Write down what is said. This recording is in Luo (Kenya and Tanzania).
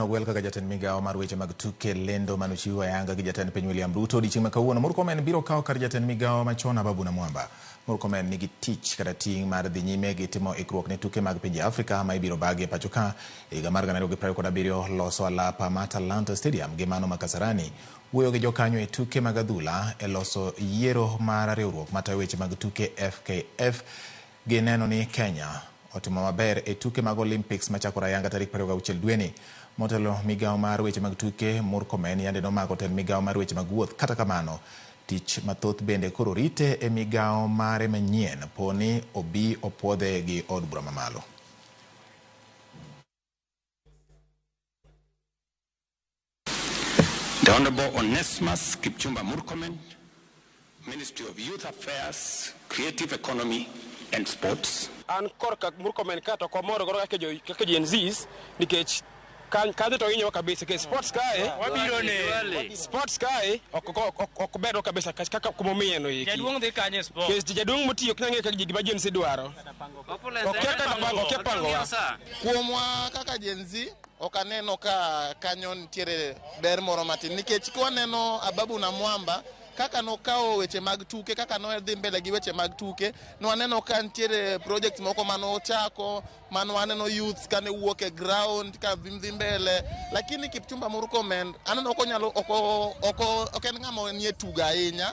ogwel kaka jatend migawo mar weche mag tuke lendo mane ochiw ayanga gi jatend piny William Ruto odiechieng' ma kawuono. Murkomen biro kawo kar jatend migawo machon Ababu Namwamba. Murkomen nigi tich kata ting' mar dhi nyime gi timo ikruok ne tuke mag pinje Afrika ma ibiro bagi e pacho ka higa mar 2027 loso alap ma Talanta Stadium gi mano ma Kasarani wuoyo gi jokanyo e tuke mag adhula e loso yiero mar riwruok matayo weche mag tuke FKF gi neno ni Kenya otimo maber e tuke mag Olympics machakore ayanga tarik 26 dweni. Motelo migawo mar weche mag tuke Murkomen yande nomako tend migawo mar weche mag wuoth. Kata kamano, tich mathoth bende koro rite e migawo mare manyien po ni obi opuodhe gi od bura mamalo. The Honorable Onesmus Kipchumba Murkomen, Ministry of Youth Affairs, Creative Economy and Sports. An korka Murkomen ka to ok wamor godo kaka jo kaka Gen Zs nikech kanyo to hinyowa kabisa nikech sports kae Wabiro ne. Sports kae ok ok ok berwa kabisa kaka kumomiye no eki. Jaduong' dhi kanye e sport? Nikech jaduong' motiyo ok nyal ng'eyo kaka gima Gen Z dwaro. Okia kata pango, okia pangowa. Kuomwa kaka Gen Z ok aneno ka kanyo nitiere ber moro matin nikech kwaneno Ababu Namwamba kaka nokawo weche mag tuke kaka nodhi mbele gi weche mag tuke nwaneno ka nitiere project moko manochako mane waneno youths kane wuok e ground ka dhi mbele lakini Kipchumba Murkomen aneno ok onyalo ok ok en ng'ama nie tugo ahinya.